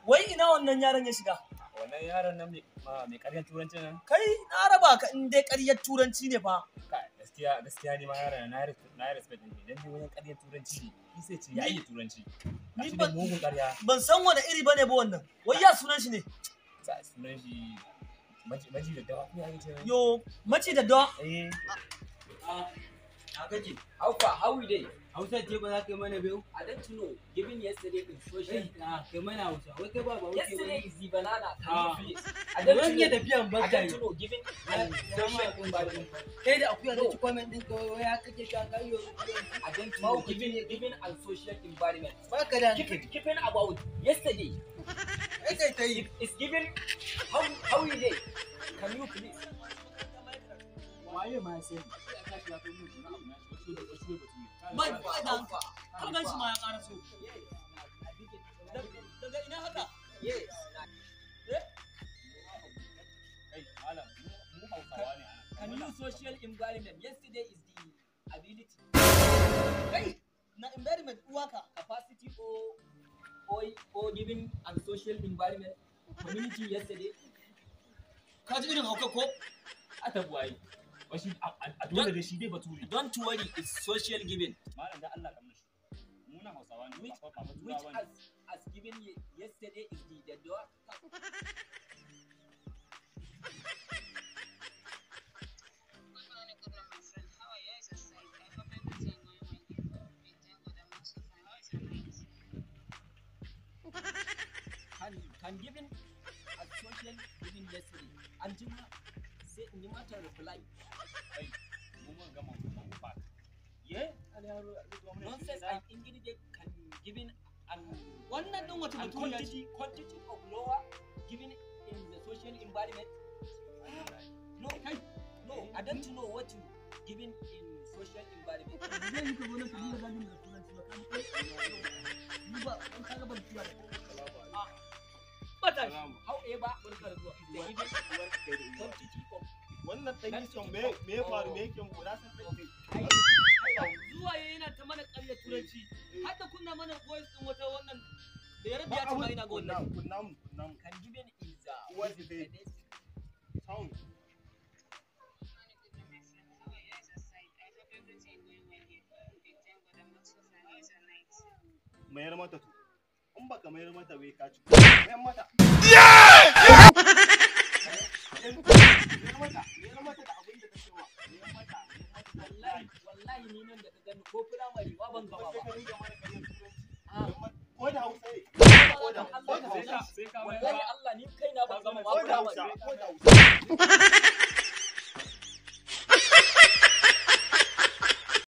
Wai ina wannan yaron ya shiga? Wannan yaron nan mai ƙaryar turanci nan? Kai na raba ka in dai ƙaryar turanci ne fa. Gaskiya gaskiya ne ma yaron na na respect din dan dai wajen ƙaryar turanci ne. Shi sai ce ya yi turanci. Ni ban mugun ƙarya. Ban san wani iri bane ba wannan. Wai ya sunan shi ne? Sunan shi Maji Daddawa ko ya yi ce? Yo, Maci Daddawa. Eh. Ah, na kake? How far? How we dey? Hausa ce ba za ka yi mana biyu? I don't know. Given yesterday in social. Ah, kai mana Hausa. Wai kai ba ba wuce. Yesterday is the banana. Ah. Can you please? I don't Zan iya know. tafiyan I barka don't ne. know. Given and social environment. Kai da akuya zai ci comment ɗin ka wai ya kake sha kai yo. I don't know. Given and social environment. Ba ka da Keep hankali. it, keeping about yesterday. Kai kai ta yi. It's given how we dey? Can you please? Waye ma sai? Ban ba da hankali. Kan gan shi ma ya ƙara so. Daga ina haka? Yes. Eh? Kai malam, mu Hausawa ne anan. Can you social environment? Yesterday is the ability, Kai na environment uwaka. capacity or giving and social environment community yesterday. Ka ji irin hauka ko? A tabu ai. Washi a dole da shi dai bature. Don't worry, it's social giving. Malam da Allah kamar shi. Mu na Hausawa ne, ba ba Which turawa ne. as given yesterday is the door. Good morning, good morning, my friend. How are you? It's a sight. I hope everything going well. We thank God I'm also fine. How is your night? Can giving as social giving yesterday. And Jima say Nimata reply. Kai, mu mun gama mu park. Ye? Nonsense and ingredient can giving and Wannan din wace and baturiya ce? quantity of lower given in the social environment. No, no, I don't know what you giving in social environment. Zai yi ka zo nan ka dinga zagin da turanci ba. Ka ji ko? Ni ba in ka ga ban tuya da. Bata shi. However, Barka da zuwa. is the given quantity of Wannan ɗan iskan me ya faru, me yake muku? Na san ɗan kai. Zuwa ya yana ta mana ƙarya turanci. Har da kunna mana voice din wata wannan da ya rabiya ce ma ina ga wannan. Kunna mu, kunna mu. can given is What is it? Sound. Good morning, good morning, my friend. How are you? It's a sight. I hope everything going well here. We thank God I'm also fine. How is your night? Mayar mata to. In baka mayar mata bai ka ci. Mayar mata. Mayar mata, mayar mata da abin da ta ce ma. Mayar mata, mayar mata da wallahi wallahi ni nan da ka gani ko firamare ba ban gama Sai ba. ka ringa mana ƙaryar turanci. Ah. Mayar mata. Ko da Hausa ne. Ko da Allah Hausa. Sai ka wallahi Allah ni kaina ban gama ba Ko da firamare. Hausa. Ko da Hausa.